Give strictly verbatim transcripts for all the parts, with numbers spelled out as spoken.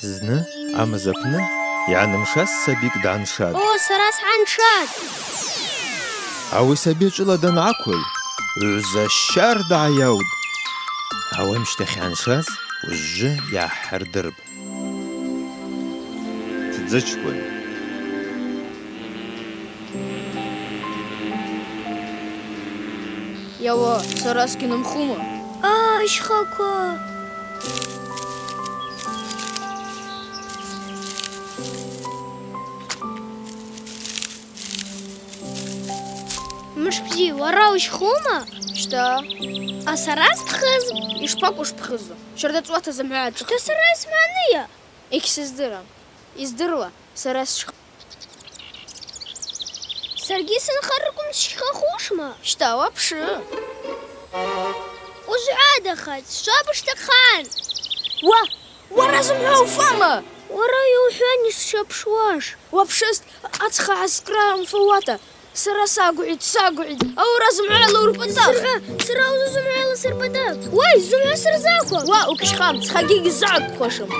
Зны амыз апны йгӏанымшаз сабикӏ дгӏаншатӏ. О, сара сгӏаншатӏ! Ауи саби чӏвыла дангӏаквыл, гӏвза щардагӏа йаутӏ. Ауи амщтахь йгӏаншаз уыжвжвы йгӏахӏырдырпӏ. Тдзычкӏвын. Йауа, сара сгьнымхума? А, ащхъаква! Мышбзи, уара уыщхъума? Щта. А сара спхыз? Йшпакӏву шпхызу? Щарда цӏуата замгӏва ацӏух. Щта сара йсманыйа? Йгьсыздырам. Йыздыруа, сара сщхъ-. Саргьи сынхарквын сщхъахушма? Щта, уапшы. Уыжвгӏадахатӏ, сшвабыж атахъан. Уа, уара зымгӏва уфама? Уара йухӏван йсщапшуаш. Уапшыст, ацха гӏаскӏра мфауата. Сара сагвгӏитӏ, сагвгӏитӏ, ауи уара зымгӏвала урпӏатӏ. Сара, сара узу зымгӏвала сырпӏатӏ. Уай, зымгӏва сырзаква! Уа, угьщхъам, цхагьи гьзыгӏбхуашым.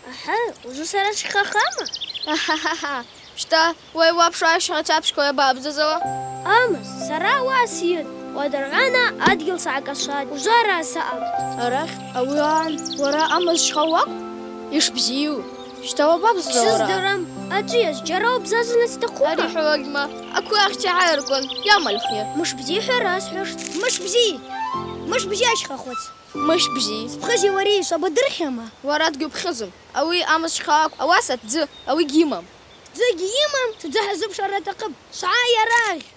Ахӏа, узу сара сщхъахама? Ахӏа-хӏа-хӏа. Щта, уай уапш ащхъа чапшква йабабзазауа? Амыз, сара ауаъа сйытӏ, уадыргӏвана адгьыл сгӏакӏашватӏ, ужвара саъапӏ. Арахь, ауи агӏан, уара амыз щхъа уакӏвпӏ? Йшбзиу. Щта уабабзазауа уара? Сыздырам. Ачӏвыйа, зджьара уабзазауа атахъума? Ари хӏвауа гьма. Аквы ахча гӏайырквын, йамалхйа. Мышбзи хӏвара схӏвуштӏ. Мышбзи! Мышбзи ащхъа хвыц! Мышбзи! Спхызи уари швабадырхьама? Уара дгьупхьызум. Ауи амыз щхъа уакӏвпӏ, ауаса тдзы ауи гьйымам. Тдзы гьйымам? Тдзы хӏазыбшара атахъыпӏ. Швгӏай арахь!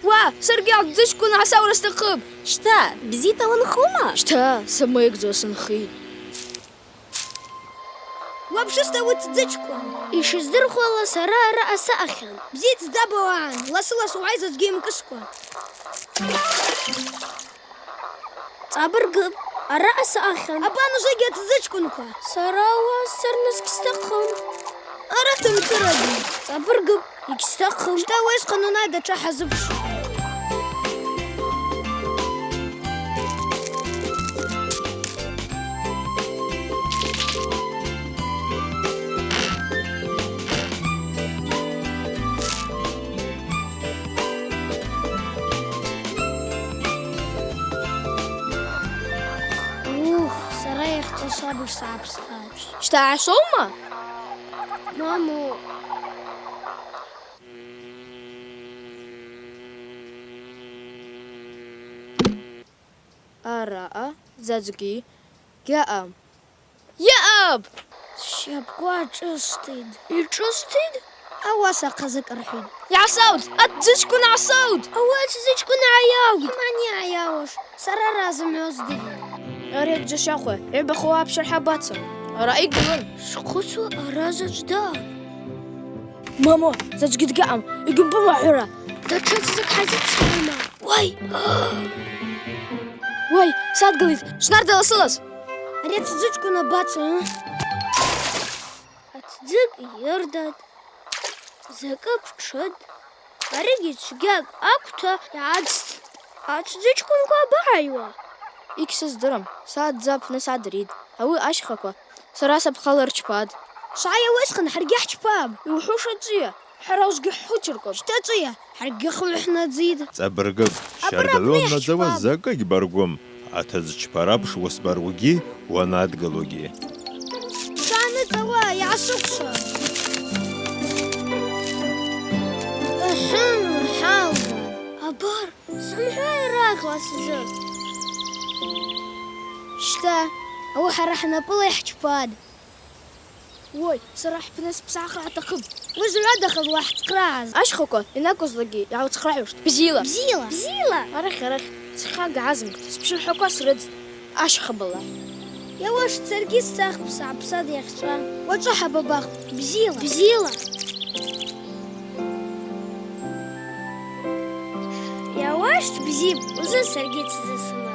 Уа, саргьи атдзычкӏвын гӏасаура стахъыпӏ. Щта, бзита уынхума? Щта, самайгьдза сынхитӏ. Уапшыст, ауи тдзычкӏвын. Йшыздырхуала, сара араъа саъахьан. Бзи тдзапӏ ауагӏан, ласы-ласу угӏай заджвгьи йымкӏыскӏва. Цӏабыргыпӏ, араъа саъахьан. Абан ужвыгьи атдзычкӏвынква. Сара ауаъа сцарныс гьстахъым. Арат йымцӏырадза. Цӏабыргыпӏ, йгьстахъым. Щта, уай схъанунай датша хӏазыбш. Ух, сара йахьчӏвашвабыж сгӏапсгӏатӏ. Щта гӏашаума? Мамо. Араъа заджвгьи гьаъам. Йаъапӏ! Сщапӏква шӏыститӏ. Йшӏыститӏ? Ауаса хъазы кӏархӏвитӏ. Йгӏасаут! Атдзычкӏвын гӏасаут! Ауи атдзычкӏвын гӏайаут! Ймани гӏайауаш, сара араъа зымгӏва здыруа. Ари атджьа щахвы, йгӏбахуа апшра хӏабацан. Араъа йгылын. Схъвыцуа араъа заджв даъан. Мамо, заджвгьи дгьаъам, йгьумбума хӏвара? Датша тдзыкӏ хӏазыбшгӏама? Уай! Уай, садгылитӏ, швнарда ласы-лас! Ари атдзычкӏвын абацан, а? Атдзыкӏ йырдатӏ, закӏы пшытӏ, аригьи чвгьакӏ аквта йгӏацӏцӏтӏ. Атдзычкӏвынква абагӏайуа? Йгьсыздырам, са атдзы апны садыритӏ, ауи ащхъаква сара сапхъала рчпатӏ. Швгӏай ауи асхъан, хӏаргьи хӏчпапӏ. Йухӏвуш ачӏвыйа? Хӏара ужвгьи хӏхъычырквапӏ. Щта ачӏвыйа? Хӏаргьи хвы хӏнадзитӏ. Цӏабыргыпӏ, щарда гӏвымадзауа закӏы гьбаргвым, атдзычпара пшуысбар угьи уанадгылугьи. Шваныцӏала йгӏасыквшва. Ахӏы, хӏалба. Абар, сымхӏвай арахь ласдзы. Щта, ауи хӏара хӏнапӏыла йхӏчпатӏ. Уай, сара хӏпны спсахра атахъыпӏ. Уыжвгӏа дахаз угӏацхърагӏаз. Ащхъаква йанакӏвызлакӏгьи йгӏауцхърагӏуштӏ. Бзила. Бзила. Бзила. Арахь, арахь. Цхъа гьгӏазымгтӏ. Сбжьахӏваква срыдзтӏ. Ащхъа бала. Йауаштӏ, саргьи сцахпӏ, сгӏапсатӏ йахьчӏва. Уачӏвы хӏа бабахпӏ. Бзила. Бзила. Йауаштӏ, бзипӏ, ужвы саргьи тдзы сыман.